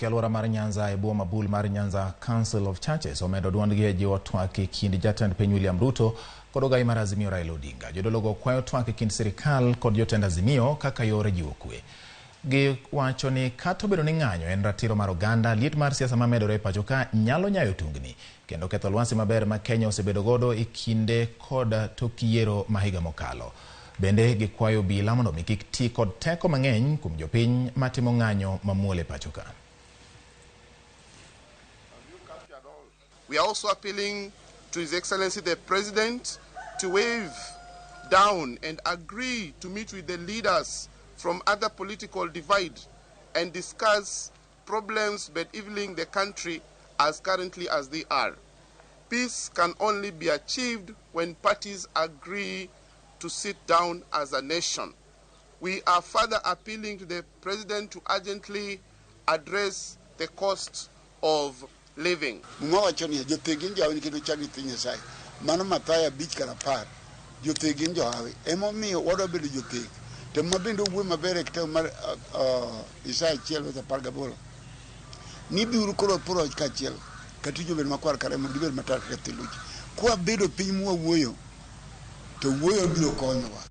E alwora mar Nyanza e bwo mabul mar Nyanza Council of Churches omedo duondgi e jiwo twak e kind jatend piny William Ruto kod ogai mar Azimio Raila Odinga. Jodologo kwayo twak e kind sirikal kod jotend Azimio kaka yor jiwo kwe. Giwacho ni kata obedo ni ng'anyo en ratiro mar oganda, liet mar siasa mamedore e pacho ka nyalo nyayo tungni kendo ketho lwasi maber ma Kenya osebedo godo e kinde kod tok yiero ma higa mokalo. Bende gikwayo obila mondo mi kik ti kod teko mang'eny kuom jopiny matimo ng'anyo mamuol e pacho ka. We are also appealing to His Excellency the President to wave down and agree to meet with the leaders from other political divide and discuss problems bedeviling the country as currently as they are. Peace can only be achieved when parties agree to sit down as a nation. We are further appealing to the President to urgently address the cost of living. Muma wacho niya, jothek gin johawi nikech nochak nyithind Nyasaye. Mano Mathayo 5:10. Jothek gin johawi. Emomiyo wadwa bedo jothek. To ma bende owuoyo maber e kitabu mar Isaya 1:18. Ni biuru koro wapor wach kaachiel, kata tiju obed makwar ka remo, gibed matar kaka theluji. Kwabedo piny mwawuoyo, to wuoyo biro konyowa.